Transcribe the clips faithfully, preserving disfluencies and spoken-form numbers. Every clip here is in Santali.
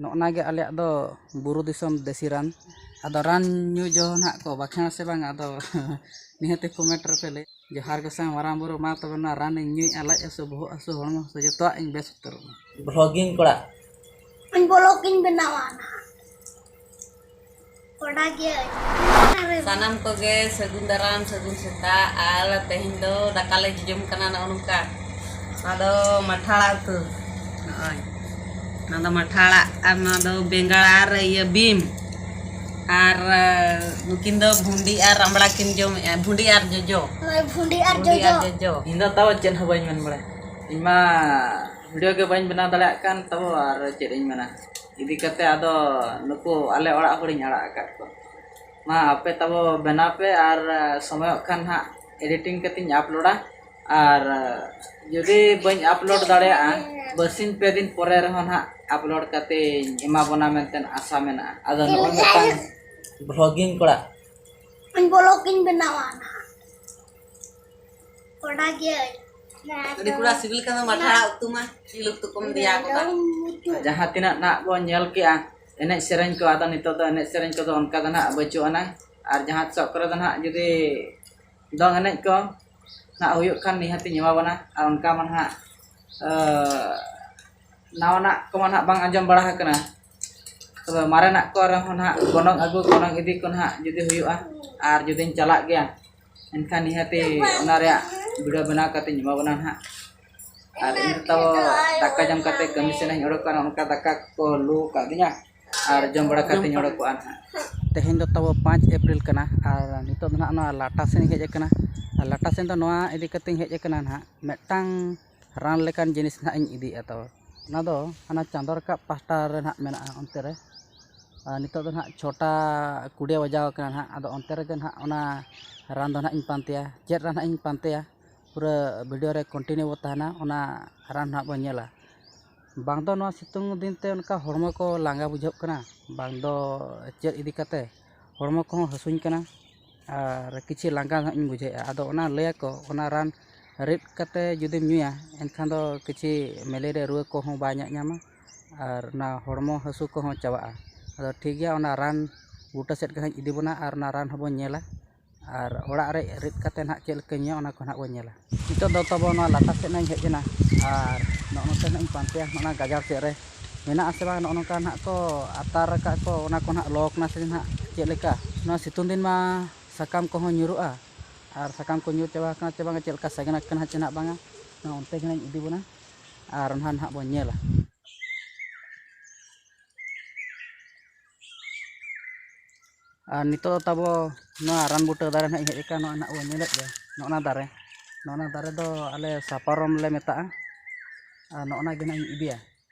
ᱱᱚᱜᱼᱱᱟ ᱜᱮ ᱟᱞᱮᱭᱟᱜ ᱫᱚ ᱵᱩᱨᱩ ᱫᱤᱥᱚᱢ ᱫᱮᱥᱤ ᱨᱟᱱ᱾ ᱟᱫᱚ ᱨᱟᱱ ᱧᱩ ᱡᱚ ᱱᱟᱦᱟᱜ ᱠᱚ ᱵᱟᱠᱷᱮᱬᱟ ᱥᱮ ᱵᱟᱝ, ᱟᱫᱚ ᱱᱤᱦᱟᱹᱛᱤ ᱠᱚᱢᱮᱱᱴ ᱨᱮᱯᱮ ᱞᱟᱹᱭ᱾ ᱡᱚᱦᱟᱨ ᱜᱚᱸᱥᱟᱭ ᱢᱟᱨᱟᱝ ᱵᱩᱨᱩ, ᱢᱟ ᱛᱚᱵᱮ ᱱᱚᱣᱟ ᱨᱟᱱ ᱤᱧ ᱧᱩᱭᱮᱫᱼᱟ, ᱞᱟᱡ ᱦᱟᱹᱥᱩ, ᱵᱚᱦᱚᱜ ᱦᱟᱹᱥᱩ, ᱦᱚᱲᱢᱚ ᱦᱟᱹᱥᱩ, ᱡᱚᱛᱚᱣᱟᱜ ᱤᱧ ᱵᱮᱥ ᱩᱛᱟᱹᱨᱚᱜ ᱢᱟ᱾ ᱵᱷᱞᱚᱜᱤᱝ ᱠᱚᱲᱟ᱾ ᱤᱧ ᱵᱷᱞᱚᱜ ᱤᱧ ᱵᱮᱱᱟᱣᱟ ᱱᱟᱦᱟᱜ᱾ ᱠᱚᱲᱟ ᱜᱮ᱾ ᱥᱟᱱᱟᱢ ᱠᱚᱜᱮ ᱥᱟᱹᱜᱩᱱ ᱫᱟᱨᱟᱢ, ᱥᱟᱹᱜᱩᱱ ᱥᱮᱛᱟᱜ᱾ ᱟᱨ ᱛᱮᱦᱮᱧ ᱫᱚ ᱫᱟᱠᱟ ᱞᱮ ᱡᱚᱡᱚᱢ ᱠᱟᱱᱟ ᱱᱚᱜᱼᱚ ᱱᱚᱝᱠᱟ᱾ ᱱᱚᱣᱟ ᱫᱚ ᱢᱟᱴᱷᱟ ᱟᱲᱟᱜ ᱩᱛᱩ᱾ ᱱᱚᱜᱼᱚᱭ᱾ ᱱᱚᱣᱟ ᱫᱚ ᱢᱟᱴᱷᱟ ᱟᱲᱟᱜ, ᱟᱨ ᱱᱚᱣᱟ ᱫᱚ ᱵᱮᱸᱜᱟᱲ ᱟᱨ ᱤᱭᱟᱹ ᱵᱤᱢ᱾ ᱟᱨ, ᱟᱸ, ᱱᱩᱠᱤᱱ ᱫᱚ ᱵᱷᱩᱸᱰᱤ ᱟᱨ ᱨᱟᱢᱵᱲᱟ ᱠᱤᱱ ᱡᱚᱢᱮᱜᱼᱟ᱾ ᱵᱷᱩᱸᱰᱤ ᱟᱨ ᱡᱚᱡᱚ᱾ ᱦᱳᱭ, ᱵᱷᱩᱸᱰᱤ ᱟᱨ ᱵᱷᱩᱸᱰᱤ ᱟᱨ ᱡᱚᱡᱚ᱾ ᱡᱚᱡᱚ᱾ ᱤᱧ ᱫᱚ ᱛᱟᱣ ᱪᱮᱫ ᱦᱚᱸ ᱵᱟᱹᱧ ᱢᱮᱱ ᱵᱟᱲᱟᱭᱟ᱾ ᱤᱧ ᱢᱟ ᱵᱷᱤᱰᱤᱭᱳ ᱜᱮ ᱵᱟᱹᱧ ᱵᱮᱱᱟᱣ ᱫᱟᱲᱮᱭᱟᱜ ᱠᱟᱱ ᱛᱟᱵᱚ, ᱟᱨ ᱪᱮᱫ ᱤᱧ ᱢᱮᱱᱟ᱾ ᱤᱫᱤ ᱠᱟᱛᱮ ᱟᱫᱚ ᱱᱩᱠᱩ ᱟᱞᱮ ᱚᱲᱟᱜ ᱦᱚᱲᱤᱧ ᱟᱲᱟᱜ ᱟᱠᱟᱫ ᱠᱚᱣᱟ᱾ ᱢᱟ ᱟᱯᱮ ᱛᱟᱵᱚ ᱵᱮᱱᱟᱣ ᱯᱮ, ᱟᱨ ᱥᱚᱢᱚᱭᱚᱜ ᱠᱷᱟᱱ ᱦᱟᱸᱜ ᱮᱰᱤᱴᱤᱝ ᱠᱟᱛᱮᱧ ᱟᱯᱞᱳᱰᱟ᱾ ᱟᱨ ᱡᱩᱫᱤ ᱵᱟᱹᱧ ᱟᱯᱞᱳᱰ ᱫᱟᱲᱮᱭᱟᱜᱼᱟ, ᱵᱟᱨᱥᱤᱧ ᱯᱮ ᱫᱤᱱ ᱯᱚᱨᱮ ᱨᱮᱦᱚᱸ ᱱᱟᱦᱟᱜ ᱟᱯᱞᱳᱰ ᱠᱟᱛᱮᱧ ᱮᱢᱟ ᱵᱚᱱᱟ ᱢᱮᱱᱛᱮ ᱟᱥᱟ ᱢᱮᱱᱟᱜᱼᱟ᱾ ᱟᱫᱚ ᱱᱚᱜᱼᱚᱭ ᱢᱤᱫᱴᱟᱝ ᱵᱷᱞᱚᱜᱤᱝ ᱠᱚᱲᱟ᱾ ᱤᱧ ᱵᱷᱞᱚᱜ ᱤᱧ ᱵᱮᱱᱟᱣᱟ ᱱᱟᱦᱟᱜ᱾ ᱠᱚᱲᱟ ᱜᱤᱭᱟᱹᱧ᱾ ᱟᱹᱰᱤ ᱠᱚᱲᱟ ᱥᱤᱵᱤᱞ ᱠᱟᱱᱟ ᱢᱟᱴᱷᱟ ᱟᱲᱟᱜ ᱩᱛᱩ ᱢᱟ᱾ ᱪᱤᱞ ᱩᱛᱩ ᱠᱚᱢ ᱫᱮᱭᱟ ᱠᱚᱫᱟ᱾ ᱡᱟᱦᱟᱸ ᱛᱤᱱᱟᱹᱜ ᱱᱟᱦᱟᱜ ᱵᱚᱱ ᱧᱮᱞ ᱠᱮᱜᱼᱟ, ᱮᱱᱮᱡ ᱥᱮᱨᱮᱧ ᱠᱚ, ᱟᱫᱚ ᱱᱤᱛᱚᱜ ᱫᱚ ᱮᱱᱮᱡ ᱥᱮᱨᱮᱧ ᱠᱚᱫᱚ ᱚᱱᱠᱟ ᱫᱚ ᱱᱟᱦᱟᱜ ᱵᱟᱹᱪᱩᱜ ᱟᱱᱟ᱾ ᱟᱨ ᱡᱟᱦᱟᱸ ᱛᱤᱥᱚᱜ ᱠᱚᱨᱮ ᱫᱚ ᱱᱟᱦᱟᱜ ᱡᱩᱫᱤ ᱫᱚᱝ ᱮᱱᱮᱡ ᱠᱚ ᱱᱟᱦᱟᱜ ᱦᱩᱭᱩᱜ ᱠᱷᱟᱱ, ᱱᱤᱦᱟᱹᱛᱤᱧ ᱮᱢᱟ ᱵᱚᱱᱟ᱾ ᱟᱨ ᱚᱱᱠᱟ ᱢᱟ ᱱᱟᱦᱟᱜ, ᱟᱹ, ᱱᱟᱣᱟᱱᱟᱜ ᱠᱚᱢᱟ ᱱᱟᱦᱟᱜ ᱵᱟᱝ ᱟᱸᱡᱚᱢ ᱵᱟᱲᱟ ᱟᱠᱟᱱᱟ᱾ ᱛᱚᱵᱮ ᱢᱟᱨᱮᱱᱟᱜ ᱠᱚ ᱨᱮᱦᱚᱸ ᱱᱟᱦᱟᱜ ᱜᱚᱱᱚᱝ ᱟᱹᱜᱩ, ᱜᱚᱱᱚᱝ ᱤᱫᱤ ᱠᱚ ᱱᱟᱦᱟᱜ ᱡᱩᱫᱤ ᱦᱩᱭᱩᱜᱼᱟ, ᱟᱨ ᱡᱩᱫᱤᱧ ᱪᱟᱞᱟᱜ ᱜᱮᱭᱟ, ᱮᱱᱠᱷᱟᱱ ᱱᱤᱦᱟᱹᱛᱤ ᱚᱱᱟ ᱨᱮᱭᱟᱜ ᱵᱷᱤᱰᱤᱭᱳ ᱵᱮᱱᱟᱣ ᱠᱟᱛᱮᱧ ᱮᱢᱟ ᱵᱚᱱᱟ ᱱᱟᱦᱟᱜ᱾ ᱟᱨ ᱤᱧ ᱫᱚ ᱛᱟᱵᱚ ᱫᱟᱠᱟ ᱡᱚᱢ ᱠᱟᱛᱮ ᱠᱟᱹᱢᱤ ᱥᱮᱱ ᱤᱧ ᱚᱰᱚᱠ ᱠᱟᱱᱟ, ᱚᱱᱠᱟ ᱫᱟᱠᱟ ᱠᱚ ᱞᱩ ᱟᱠᱟᱫᱤᱧᱟ᱾ ᱟᱨ ᱡᱚᱢ ᱵᱟᱲᱟ ᱠᱟᱛᱮᱧ ᱚᱰᱚᱠᱚᱜᱼᱟ ᱱᱟᱦᱟᱜ᱾ ᱛᱮᱦᱮᱧ ᱫᱚ ᱛᱟᱵᱚ ᱯᱟᱸᱪ ᱮᱯᱨᱤᱞ ᱠᱟᱱᱟ, ᱟᱨ ᱱᱤᱛᱚᱜ ᱫᱚ ᱱᱟᱦᱟᱜ ᱱᱚᱣᱟ ᱞᱟᱴᱟ ᱥᱮᱱ ᱤᱧ ᱦᱮᱡ ᱟᱠᱟᱱᱟ᱾ ᱟᱨ ᱞᱟᱴᱟ ᱥᱮᱱ ᱫᱚ ᱱᱚᱣᱟ ᱤᱫᱤ ᱠᱟᱛᱮᱧ ᱦᱮᱡ ᱟᱠᱟᱱᱟ ᱱᱟᱦᱟᱜ, ᱢᱤᱫᱴᱟᱝ ᱨᱟᱱ ᱞᱮᱠᱟᱱ ᱡᱤᱱᱤᱥ ᱱᱟᱦᱟᱜ ᱤᱧ ᱤᱫᱤᱭᱮᱫᱼᱟ᱾ ᱛᱟᱵᱚ ᱚᱱᱟ ᱫᱚ ᱦᱟᱱᱟ ᱪᱟᱸᱫᱚ ᱨᱟᱠᱟᱵ ᱯᱟᱦᱴᱟ ᱨᱮ ᱱᱟᱦᱟᱜ ᱢᱮᱱᱟᱜᱼᱟ, ᱚᱱᱛᱮ ᱨᱮ᱾ ᱟᱨ ᱱᱤᱛᱚᱜ ᱫᱚ ᱱᱟᱦᱟᱜ ᱪᱷᱚᱴᱟ ᱠᱩᱲᱤ ᱵᱟᱡᱟᱣ ᱟᱠᱟᱱᱟ ᱱᱟᱦᱟᱜ᱾ ᱟᱫᱚ ᱚᱱᱛᱮ ᱨᱮᱜᱮ ᱱᱟᱦᱟᱜ ᱚᱱᱟ ᱨᱟᱱ ᱫᱚ ᱱᱟᱦᱟᱜ ᱤᱧ ᱯᱟᱱᱛᱮᱭᱟ᱾ ᱪᱮᱫ ᱨᱟᱱ ᱱᱟᱦᱟᱜ ᱤᱧ ᱯᱟᱱᱛᱮᱭᱟ, ᱯᱩᱨᱟᱹ ᱵᱷᱤᱰᱤᱭᱳ ᱨᱮ ᱠᱚᱱᱴᱤᱱᱤᱭᱩ ᱵᱚ ᱛᱟᱦᱮᱱᱟ, ᱚᱱᱟ ᱨᱟᱱ ᱱᱟᱦᱟᱜ ᱵᱚᱱ ᱧᱮᱞᱟ᱾ ᱵᱟᱝ ᱫᱚ ᱱᱚᱣᱟ ᱥᱤᱛᱩᱝ ᱫᱤᱱ ᱛᱮ ᱚᱱᱠᱟ ᱦᱚᱲᱢᱚ ᱠᱚ ᱞᱟᱸᱜᱟ ᱵᱩᱡᱷᱟᱹᱜ ᱠᱟᱱᱟ, ᱵᱟᱝ ᱫᱚ ᱪᱮᱫ ᱤᱫᱤ ᱠᱟᱛᱮ ᱦᱚᱲᱢᱚ ᱠᱚᱦᱚᱸ ᱦᱟᱹᱥᱩᱧ ᱠᱟᱱᱟ, ᱟᱨ ᱠᱤᱪᱷᱤ ᱞᱟᱸᱜᱟ ᱧᱚᱜ ᱤᱧ ᱵᱩᱡᱷᱟᱹᱣᱮᱫᱼᱟ᱾ ᱟᱫᱚ ᱚᱱᱟ ᱞᱟᱹᱭᱟᱠᱚ, ᱚᱱᱟ ᱨᱟᱱ ᱨᱤᱫ ᱠᱟᱛᱮ ᱡᱩᱫᱤᱢ ᱧᱩᱭᱟ, ᱮᱱᱠᱷᱟᱱ ᱫᱚ ᱠᱤᱪᱷᱤ ᱢᱮᱞᱮᱨᱤᱭᱟ ᱨᱩᱣᱟᱹ ᱠᱚᱦᱚᱸ ᱵᱟᱭ ᱧᱟᱧᱟᱢᱟ᱾ ᱟᱨ ᱚᱱᱟ ᱦᱚᱲᱢᱚ ᱦᱟᱹᱥᱩ ᱠᱚᱦᱚᱸ ᱪᱟᱵᱟᱜᱼᱟ᱾ ᱟᱫᱚ ᱴᱷᱤᱠ ᱜᱮᱭᱟ, ᱚᱱᱟ ᱨᱟᱱ ᱵᱩᱴᱟᱹ ᱥᱮᱫ ᱜᱮ ᱦᱟᱸᱜ ᱤᱫᱤ ᱵᱚᱱᱟ ᱟᱨ ᱚᱱᱟ ᱨᱟᱱ ᱦᱚᱸᱵᱚᱱ ᱧᱮᱞᱟ᱾ ᱟᱨ ᱚᱲᱟᱜ ᱨᱮ ᱨᱤᱫ ᱠᱟᱛᱮ ᱱᱟᱦᱟᱜ ᱪᱮᱫ ᱞᱮᱠᱟ ᱧᱩᱭᱟ, ᱚᱱᱟ ᱠᱚ ᱱᱟᱦᱟᱜ ᱵᱚᱱ ᱧᱮᱞᱟ᱾ ᱱᱤᱛᱚᱜ ᱫᱚ ᱛᱟᱵᱚ ᱱᱚᱣᱟ ᱞᱟᱛᱟᱨ ᱥᱮᱫ ᱱᱟᱜ ᱤᱧ ᱦᱮᱡ ᱮᱱᱟ ᱟᱨ ᱱᱚᱜᱼᱚ ᱱᱚᱛᱮ ᱱᱟᱜ ᱤᱧ ᱯᱟᱱᱛᱮᱭᱟ, ᱱᱚᱜᱼᱚ ᱱᱟ ᱜᱟᱡᱟᱲ ᱥᱮᱫ ᱨᱮ ᱢᱮᱱᱟᱜ ᱟᱥᱮ ᱵᱟᱝ, ᱱᱚᱜᱼᱚ ᱱᱚᱝᱠᱟ ᱱᱟᱦᱟᱜ ᱠᱚ ᱟᱛᱟᱨ ᱟᱠᱟᱫ ᱠᱚ, ᱚᱱᱟ ᱠᱚ ᱱᱟᱦᱟᱜ ᱞᱚ ᱠᱟᱱᱟ ᱥᱮ ᱱᱟᱦᱟᱜ ᱪᱮᱫ ᱞᱮᱠᱟ᱾ ᱱᱚᱣᱟ ᱥᱤᱛᱩᱝ ᱫᱤᱱ ᱢᱟ ᱥᱟᱠᱟᱢ ᱠᱚᱦᱚᱸ ᱧᱩᱨᱩᱜᱼᱟ ᱟᱨ ᱥᱟᱠᱟᱢ ᱠᱚ ᱧᱩᱨ ᱪᱟᱵᱟ ᱟᱠᱟᱱᱟ ᱪᱮ ᱵᱟᱝᱟ, ᱪᱮᱫ ᱞᱮᱠᱟ ᱥᱟᱜᱮᱱ ᱟᱠᱟᱱᱟ ᱪᱮ ᱱᱟᱦᱟᱜ ᱵᱟᱝᱟ, ᱱᱚᱣᱟ ᱚᱱᱛᱮ ᱜᱮ ᱱᱟᱦᱟᱜ ᱤᱧ ᱤᱫᱤ ᱵᱚᱱᱟ ᱟᱨ ᱚᱱᱟ ᱱᱟᱦᱟᱜ ᱵᱚᱱ ᱧᱮᱞᱟ᱾ ᱟᱨ ᱱᱤᱛᱚᱜ ᱫᱚ ᱛᱟᱵᱚ ᱱᱚᱣᱟ ᱨᱟᱱ ᱵᱩᱴᱟᱹ ᱫᱟᱨᱮ ᱱᱟᱦᱟᱜ ᱤᱧ ᱦᱮᱡ ᱟᱠᱟᱱ, ᱱᱚᱜᱼᱚᱭ ᱱᱟᱦᱟᱜ ᱵᱚᱱ ᱧᱮᱞᱮᱫ ᱜᱮᱭᱟ, ᱱᱚᱜᱼᱚ ᱱᱟ ᱫᱟᱨᱮ, ᱱᱚᱜᱼᱚ ᱱᱟ ᱫᱟᱨᱮ ᱫᱚ ᱟᱞᱮ ᱥᱟᱯᱟᱨᱚᱢ ᱞᱮ ᱢᱮᱛᱟᱜᱼᱟ᱾ ᱟᱨ ᱱᱚᱜᱼᱚ ᱱᱟ ᱜᱮ ᱱᱟᱦᱟᱜ ᱤᱧ ᱤᱫᱤᱭᱟ᱾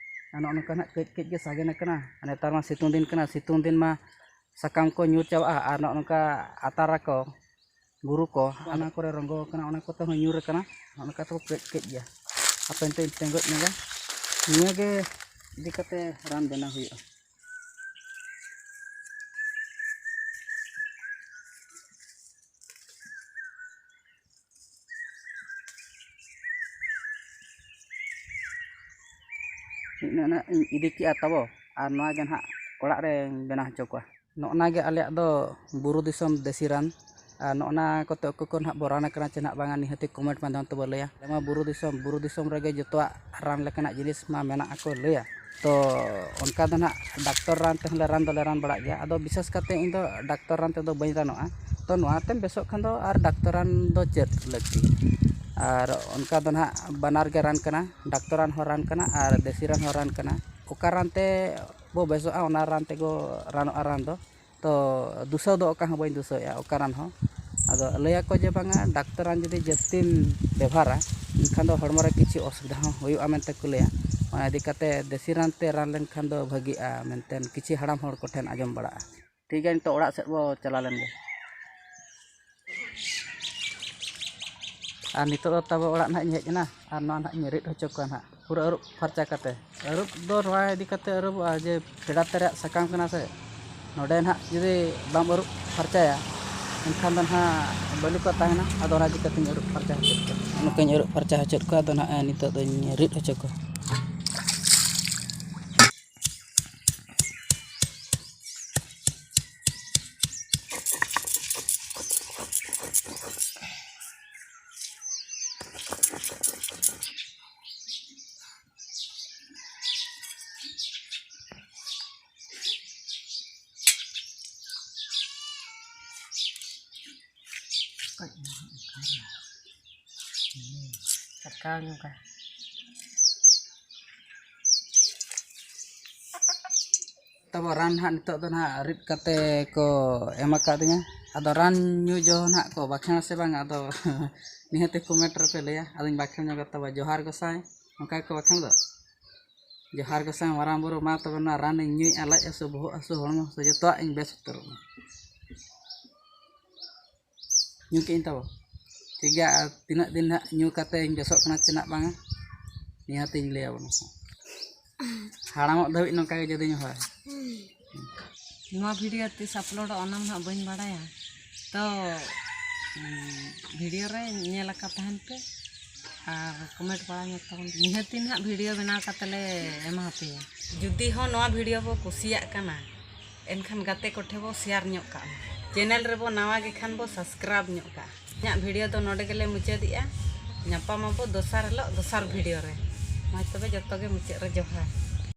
ᱟᱨ ᱱᱚᱜᱼᱚ ᱱᱚᱝᱠᱟ ᱱᱟᱦᱟᱜ ᱠᱟᱹᱡ ᱠᱟᱹᱡ ᱜᱮ ᱥᱟᱜᱮᱱ ᱟᱠᱟᱱᱟ᱾ ᱟᱨ ᱱᱮᱛᱟᱨ ᱢᱟ ᱥᱤᱛᱩᱝ ᱫᱤᱱ ᱠᱟᱱᱟ, ᱥᱤᱛᱩᱝ ᱫᱤᱱ ᱢᱟ ᱥᱟᱠᱟᱢ ᱠᱚ ᱧᱩᱨ ᱪᱟᱵᱟᱜᱼᱟ᱾ ᱟᱨ ᱱᱚᱜᱼᱚ ᱱᱚᱝᱠᱟ ᱟᱛᱟᱨ ᱟᱠᱚ ᱵᱩᱨᱩ ᱠᱚ, ᱚᱱᱟ ᱠᱚᱨᱮ ᱨᱚᱸᱜᱚ ᱟᱠᱟᱱᱟ, ᱚᱱᱟ ᱠᱚᱛᱮ ᱦᱚᱸ ᱧᱩᱨ ᱟᱠᱟᱱᱟ᱾ ᱱᱚᱜᱼᱚ ᱱᱚᱝᱠᱟ ᱛᱮᱠᱚ ᱠᱟᱹᱡ ᱠᱟᱹᱡ ᱜᱮᱭᱟ᱾ ᱦᱟᱯᱮ ᱱᱤᱛᱚᱜ ᱤᱧ ᱴᱮᱸᱜᱚᱡ ᱧᱚᱜᱟ, ᱱᱤᱭᱟᱹ ᱜᱮ ᱤᱫᱤ ᱠᱟᱛᱮ ᱨᱟᱱ ᱵᱮᱱᱟᱣ ᱦᱩᱭᱩᱜᱼᱟ᱾ ᱤᱱᱟᱹᱜ ᱤᱧ ᱤᱫᱤ ᱠᱮᱜᱼᱟ ᱛᱟᱵᱚ, ᱟᱨ ᱱᱚᱣᱟ ᱜᱮ ᱱᱟᱦᱟᱜ ᱚᱲᱟᱜ ᱨᱮᱧ ᱵᱮᱱᱟᱣ ᱦᱚᱪᱚ ᱠᱚᱣᱟ᱾ ᱱᱚᱜᱼᱚ ᱱᱟ ᱜᱮ ᱟᱞᱮᱭᱟᱜ ᱫᱚ ᱵᱩᱨᱩ ᱫᱤᱥᱚᱢ ᱫᱮᱥᱤ ᱨᱟᱱ᱾ ᱟᱨ ᱱᱚᱜᱼᱚ ᱱᱟ ᱠᱚᱛᱮ ᱚᱠᱚᱭ ᱠᱚ ᱱᱟᱦᱟᱜ ᱵᱚ ᱨᱟᱱ ᱟᱠᱟᱱᱟ ᱪᱮ ᱱᱟᱦᱟᱜ ᱵᱟᱝᱟ, ᱱᱤᱦᱟᱹᱛᱤ comment ᱢᱟᱫᱽᱫᱷᱚᱢ ᱛᱮᱵᱚ ᱞᱟᱹᱭᱟ᱾ ᱟᱞᱮ ᱢᱟ ᱵᱩᱨᱩ ᱫᱤᱥᱚᱢ, ᱵᱩᱨᱩ ᱫᱤᱥᱚᱢ ᱨᱮᱜᱮ ᱡᱚᱛᱚᱣᱟᱜ ᱨᱟᱱ ᱞᱮᱠᱟᱱᱟᱜ ᱡᱤᱱᱤᱥ ᱢᱟ ᱢᱮᱱᱟᱜ ᱟᱠᱚ ᱞᱟᱹᱭᱟ᱾ ᱛᱚ ᱚᱱᱠᱟ ᱫᱚ ᱱᱟᱦᱟᱜ ᱰᱟᱠᱛᱚᱨ ᱨᱟᱱ ᱛᱮᱦᱚᱸ ᱞᱮ ᱨᱟᱱ ᱫᱚᱞᱮ ᱨᱟᱱ ᱵᱟᱲᱟᱜ ᱜᱮᱭᱟ᱾ ᱟᱫᱚ ᱵᱤᱥᱮᱥ ᱠᱟᱛᱮ ᱤᱧ ᱫᱚ ᱰᱟᱠᱛᱚᱨ ᱨᱟᱱ ᱛᱮᱫᱚ ᱵᱟᱹᱧ ᱨᱟᱱᱚᱜᱼᱟ᱾ ᱛᱚ ᱱᱚᱣᱟ ᱛᱮᱢ ᱵᱮᱥᱚᱜ ᱠᱷᱟᱱ ᱫᱚ ᱟᱨ ᱰᱟᱠᱛᱚᱨ ᱨᱟᱱ ᱫᱚ ᱪᱮᱫ ᱞᱟᱹᱠᱛᱤ? ᱟᱨ ᱚᱱᱠᱟ ᱫᱚ ᱱᱟᱦᱟᱜ ᱵᱟᱱᱟᱨ ᱜᱮ ᱨᱟᱱ ᱠᱟᱱᱟ, ᱰᱟᱠᱛᱚᱨ ᱨᱟᱱ ᱦᱚᱸ ᱨᱟᱱ ᱠᱟᱱᱟ ᱟᱨ ᱫᱮᱥᱤ ᱨᱟᱱ ᱦᱚᱸ ᱨᱟᱱ ᱠᱟᱱᱟ᱾ ᱚᱠᱟ ᱨᱟᱱ ᱛᱮ ᱵᱚ ᱵᱮᱥᱚᱜᱼᱟ, ᱚᱱᱟ ᱨᱟᱱ ᱛᱮᱜᱮ ᱨᱟᱱᱚᱜᱼᱟ ᱨᱟᱱ ᱫᱚ᱾ ᱛᱚ ᱫᱩᱥᱟᱹᱣ ᱫᱚ ᱚᱠᱟ ᱦᱚᱸ ᱵᱟᱹᱧ ᱫᱩᱥᱟᱹᱣᱮᱫᱼᱟ, ᱚᱠᱟ ᱨᱟᱱ ᱦᱚᱸ᱾ ᱟᱫᱚ ᱞᱟᱹᱭᱟᱠᱚ ᱡᱮ ᱵᱟᱝᱟ, ᱰᱟᱠᱛᱚᱨ ᱨᱟᱱ ᱡᱩᱫᱤ ᱡᱟᱹᱥᱛᱤᱢ ᱵᱮᱵᱷᱟᱨᱟ, ᱮᱱᱠᱷᱟᱱ ᱫᱚ ᱦᱚᱲᱢᱚ ᱨᱮ ᱠᱤᱪᱷᱩ ᱚᱥᱩᱵᱤᱫᱷᱟ ᱦᱚᱸ ᱦᱩᱭᱩᱜᱼᱟ ᱢᱮᱱᱛᱮ ᱠᱚ ᱞᱟᱹᱭᱟ᱾ ᱚᱱᱟ ᱤᱫᱤ ᱠᱟᱛᱮ ᱫᱮᱥᱤ ᱨᱟᱱ ᱛᱮ ᱨᱟᱱ ᱞᱮᱱᱠᱷᱟᱱ ᱫᱚ ᱵᱷᱟᱹᱜᱤᱜᱼᱟ ᱢᱮᱱᱛᱮ ᱠᱤᱪᱷᱩ ᱦᱟᱲᱟᱢ ᱦᱚᱲ ᱠᱚᱴᱷᱮᱱ ᱟᱸᱡᱚᱢ ᱵᱟᱲᱟᱜᱼᱟ᱾ ᱴᱷᱤᱠ ᱜᱮᱭᱟ, ᱱᱤᱛᱚᱜ ᱚᱲᱟᱜ ᱥᱮᱫ ᱵᱚ ᱪᱟᱞᱟᱣ ᱞᱮᱱ ᱜᱮ᱾ ᱟᱨ ᱱᱤᱛᱚᱜ ᱫᱚ ᱛᱟᱵᱚ ᱚᱲᱟᱜ ᱱᱟᱦᱟᱜ ᱤᱧ ᱦᱮᱡ ᱮᱱᱟ ᱟᱨ ᱱᱚᱣᱟ ᱱᱟᱦᱟᱜ ᱤᱧ ᱨᱤᱫ ᱦᱚᱪᱚ ᱠᱚᱣᱟ ᱱᱟᱦᱟᱜ, ᱯᱩᱨᱟᱹ ᱟᱹᱨᱩᱵ ᱯᱷᱟᱨᱪᱟ ᱠᱟᱛᱮ᱾ ᱟᱹᱨᱩᱵ ᱫᱚ ᱱᱚᱣᱟ ᱤᱫᱤ ᱠᱟᱛᱮ ᱟᱹᱨᱩᱵᱚᱜᱼᱟ ᱡᱮ ᱯᱮᱲᱟ ᱛᱮᱨᱮᱭᱟᱜ ᱥᱟᱠᱟᱢ ᱠᱟᱱᱟ ᱥᱮ, ᱱᱚᱰᱮ ᱱᱟᱦᱟᱜ ᱡᱩᱫᱤ ᱵᱟᱢ ᱟᱹᱨᱩᱵ ᱯᱷᱟᱨᱪᱟᱭᱟ, ᱮᱱᱠᱷᱟᱱ ᱫᱚ ᱱᱟᱦᱟᱜ ᱵᱟᱹᱞᱤ ᱠᱚ ᱛᱟᱦᱮᱱᱟ᱾ ᱟᱫᱚ ᱚᱱᱟ ᱤᱫᱤ ᱠᱟᱛᱮᱧ ᱟᱹᱨᱩᱵ ᱯᱷᱟᱨᱪᱟ ᱦᱚᱪᱚᱭᱮᱫ ᱠᱚᱣᱟ᱾ ᱱᱚᱝᱠᱟᱧ ᱟᱹᱨᱩᱵ ᱯᱷᱟᱨᱪᱟ ᱦᱚᱪᱚᱭᱮᱫ ᱠᱚᱣᱟ᱾ ᱟᱫᱚ ᱱᱟᱦᱟᱜ ᱱᱤᱛᱚᱜ ᱫᱚᱧ ᱨᱤᱫ ᱦᱚᱪᱚ ᱠᱚᱣᱟ᱾ ᱪᱟᱠᱟᱣ ᱧᱚᱜᱟ᱾ ᱛᱟᱵᱚ ᱨᱟᱱ ᱱᱟᱦᱟᱜ ᱱᱤᱛᱚᱜ ᱫᱚ ᱱᱟᱦᱟᱜ ᱨᱤᱫ ᱠᱟᱛᱮ ᱠᱚ ᱮᱢ ᱟᱠᱟᱫᱤᱧᱟ᱾ ᱟᱫᱚ ᱨᱟᱱ ᱧᱩ ᱡᱚ ᱱᱟᱦᱟᱜ ᱠᱚ ᱵᱟᱠᱷᱮᱬᱟ ᱥᱮ ᱵᱟᱝ, ᱟᱫᱚ ᱱᱤᱦᱟᱹᱛ ᱠᱚᱢᱮᱱᱴ ᱨᱮᱯᱮ ᱞᱟᱹᱭᱟ᱾ ᱟᱫᱚᱧ ᱵᱟᱠᱷᱮᱬ ᱧᱚᱜᱟ᱾ ᱛᱟᱵᱚ ᱡᱚᱦᱟᱨ ᱜᱚᱸᱥᱟᱭ, ᱚᱱᱠᱟ ᱜᱮᱠᱚ ᱵᱟᱠᱷᱮᱬ ᱫᱚ᱾ ᱡᱚᱦᱟᱨ ᱜᱚᱸᱥᱟᱭ ᱢᱟᱨᱟᱝ ᱵᱩᱨᱩ, ᱢᱟ ᱛᱚᱵᱮ ᱱᱚᱣᱟ ᱨᱟᱱ ᱤᱧ ᱧᱩᱭᱮᱫᱼᱟ, ᱞᱟᱡ ᱦᱟᱹᱥᱩ, ᱵᱚᱦᱚᱜ ᱦᱟᱹᱥᱩ, ᱦᱚᱲᱢᱚ ᱦᱟᱹᱥᱩ ᱡᱚᱛᱚᱣᱟᱜ ᱤᱧ ᱵᱮᱥ ᱩᱛᱟᱹᱨᱚᱜ ᱢᱟ᱾ ᱧᱩ ᱠᱮᱫ ᱟᱹᱧ ᱛᱟᱵᱚ᱾ ᱴᱷᱤᱠ ᱜᱮᱭᱟ, ᱟᱨ ᱛᱤᱱᱟᱹᱜ ᱫᱤᱱ ᱦᱟᱸᱜ ᱧᱩ ᱠᱟᱛᱮ ᱤᱧ ᱵᱮᱥᱚᱜ ᱠᱟᱱᱟ ᱪᱮ ᱱᱟᱜ ᱵᱟᱝᱟ, ᱱᱤᱦᱟᱹᱛ ᱤᱧ ᱞᱟᱹᱭ ᱟᱵᱚᱱᱟ᱾ ᱦᱟᱲᱟᱢᱚᱜ ᱫᱷᱟᱹᱵᱤᱡ ᱱᱚᱝᱠᱟ ᱜᱮ ᱡᱩᱫᱤ ᱧᱩ ᱦᱳᱭ᱾ ᱱᱚᱣᱟ ᱵᱷᱤᱰᱤᱭᱳ ᱛᱤᱥ ᱟᱯᱞᱳᱰᱚᱜᱼᱟ ᱚᱱᱟ ᱢᱟ ᱦᱟᱸᱜ ᱵᱟᱹᱧ ᱵᱟᱲᱟᱭᱟ᱾ ᱛᱚ ᱵᱷᱤᱰᱤᱭᱳ ᱨᱮ ᱧᱮᱞ ᱟᱠᱟᱫ ᱛᱟᱦᱮᱱ ᱯᱮ ᱟᱨ ᱠᱚᱢᱮᱱᱴ ᱵᱟᱲᱟ ᱧᱚᱜ ᱛᱟᱵᱚᱱ ᱯᱮ᱾ ᱱᱤᱦᱟᱹᱛᱤ ᱱᱟᱦᱟᱜ ᱵᱷᱤᱰᱤᱭᱳ ᱵᱮᱱᱟᱣ ᱠᱟᱛᱮ ᱞᱮ ᱮᱢᱟ ᱯᱮᱭᱟ᱾ ᱡᱩᱫᱤ ᱦᱚᱸ ᱱᱚᱣᱟ ᱵᱷᱤᱰᱤᱭᱳ ᱵᱚ ᱠᱩᱥᱤᱭᱟᱜ ᱠᱟᱱᱟ, ᱮᱱᱠᱷᱟᱱ ᱜᱟᱛᱮ ᱠᱚᱴᱷᱮᱱ ᱵᱚ ᱥᱮᱭᱟᱨ ᱧᱚᱜ ᱠᱟᱜ ᱢᱟ᱾ ᱪᱮᱱᱮᱞ ᱨᱮᱵᱚ ᱱᱟᱣᱟ ᱜᱮ ᱠᱷᱟᱱ ᱵᱚ ᱥᱟᱵᱥᱠᱨᱟᱭᱤᱵᱽ ᱧᱚᱜ ᱠᱟᱜᱼᱟ᱾ ᱤᱧᱟᱹᱜ ᱵᱷᱤᱰᱤᱭᱳ ᱫᱚ ᱱᱚᱰᱮ ᱜᱮᱞᱮ ᱢᱩᱪᱟᱹᱫᱮᱜᱼᱟ᱾ ᱧᱟᱯᱟᱢ ᱟᱵᱚ ᱫᱚᱥᱟᱨ ᱦᱤᱞᱳᱜ ᱫᱚᱥᱟᱨ ᱵᱷᱤᱰᱤᱭᱳ ᱨᱮ᱾ ᱢᱟ ᱛᱚᱵᱮ ᱡᱚᱛᱚ ᱜᱮ ᱢᱩᱪᱟᱹᱫ ᱨᱮ ᱡᱚᱦᱟᱨ᱾